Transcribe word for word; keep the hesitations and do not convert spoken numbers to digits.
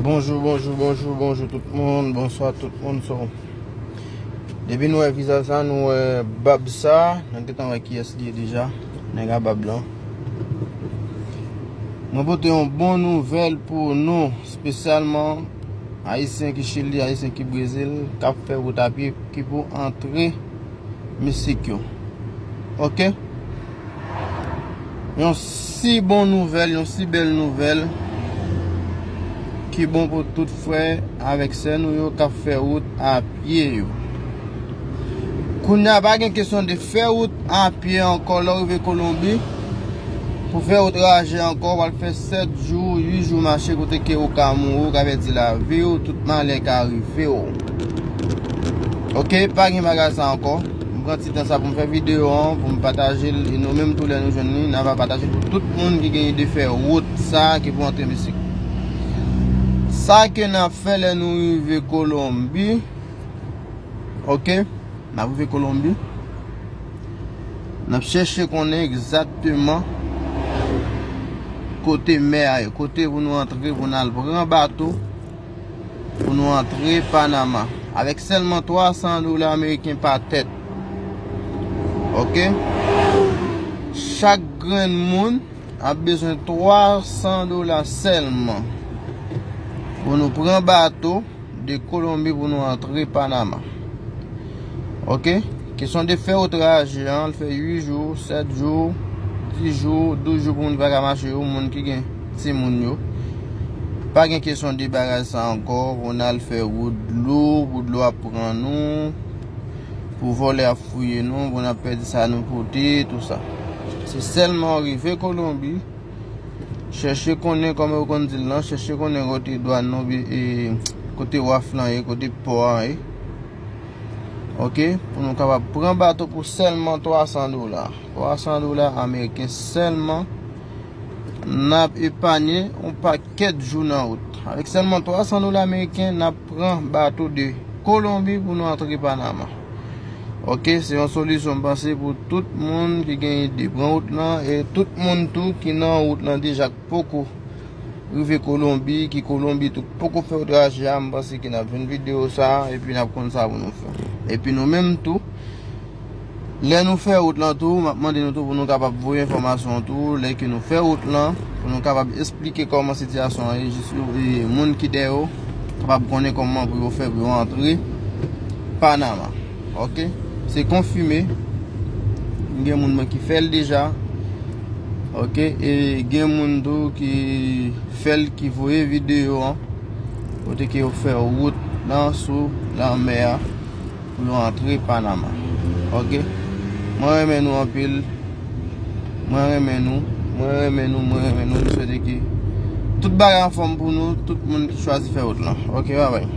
Bonjou, bonjou, bonjou, bonjou tout moun, bonswa tout moun. So, depi nou wè vizaj sa, nou wè bab sa, nou gentan wè kiyès li ye deja, nèg a bab lan. Mwen pote yon bon nouvèl pou nou, espesyalman Ayisyen ki Chili, Ayisyen ki Brezil, k ap fè wout a pye, ki pou antre Meksik yo. Oke? Yon si bon nouvèl, yon si bèl nouvèl ki bon pou tout frè avèk sè nou yo k ap fè wout a pye yo. Kounye a, pa gen kesyon de fè wout a pye ankò. Lè w rive Kolonbi, pou fè wout raje ankò, w al fè sèt jou, uit jou mache, kote ke ou ka mouri, ou ka pèdi lavi w, tout malè ka rive w. Oke, pa gen bagay sa ankò. M pran ti tan sa pou m fè videyo an, pou m pataje l, e nou menm tou lè nou jwenn li, n a va pataje l pou tout moun ki gen ide fè wout sa ki pou antre Meksik. Sa ke n ap fè lè nou rive Kolonbi, oke, n ap rive Kolonbi, n ap chèche konnen egzakteman kote mè a ye, kote pou nou antre, pou n al pran bato, pou nou antre Panama. Avèk sèlman twa san dola ameriken pa tèt. Oke? Chak grenn moun ap bezwen twa san dola sèlman pou nou pran bato de Kolonbi pou nou antre Panama. Oke? Kesyon de fè wout raje an, l fè uit jou, sèt jou, dis jou, douz jou pou moun ki pa ka mache yo, moun ki gen timoun yo. Pa gen kesyon de bagay sa ankò, pou n al fè wout dlo, pou dlo ap pran nou, pou vòlè ap fouye nou, pou n ap pèdi sa nou pote, tou sa. Se sèlman rive Kolonbi, chèche konnen kòman yo konn di l lan, chèche konnen kote dwàn nan, e, kote waf lan ye, kote pò a ye. Oke, pou nou kapab pran bato pou sèlman twa san dola. Twa san dola ameriken sèlman, n ap epanye yon pakèt jou nan wout. Avèk sèlman twa san dola ameriken, n ap pran bato de Kolonbi pou nou antre Panama. Oke, se yon solisyon m panse pou tout moun ki gen ide pran wout lan e tout moun tou ki nan wout lan deja k poko rive Kolonbi, ki Kolonbi tou poko fè wout raje a, m panse ke n ap jwenn videyo sa a, epi n ap konn sa pou nou fè. Epi nou menm tou, lè nou fè wout lan tou, m ap mande nou tou pou nou kapab voye enfòmasyon tou, lè ke nou fè wout lan, pou nou kapab esplike kòman sitiyasyon an ye, jis yo, e, moun ki dèyè yo kapab konnen kòman pou yo fè pou yo antre Panama. Oke? Se konfime. Gen moun mwen ki fè l deja. Oke? E gen moun tou ki fè l, ki voye videyo an, kote ke yo fè wout lan sou lanmè a pou yo antre Panama. Oke? Mwen renmen nou anpil. Mwen renmen nou. Mwen renmen nou. Mwen renmen nou. M swete ke tout bagay anfòm pou nou, tout moun ki chwazi fè wout lan. Oke, babay.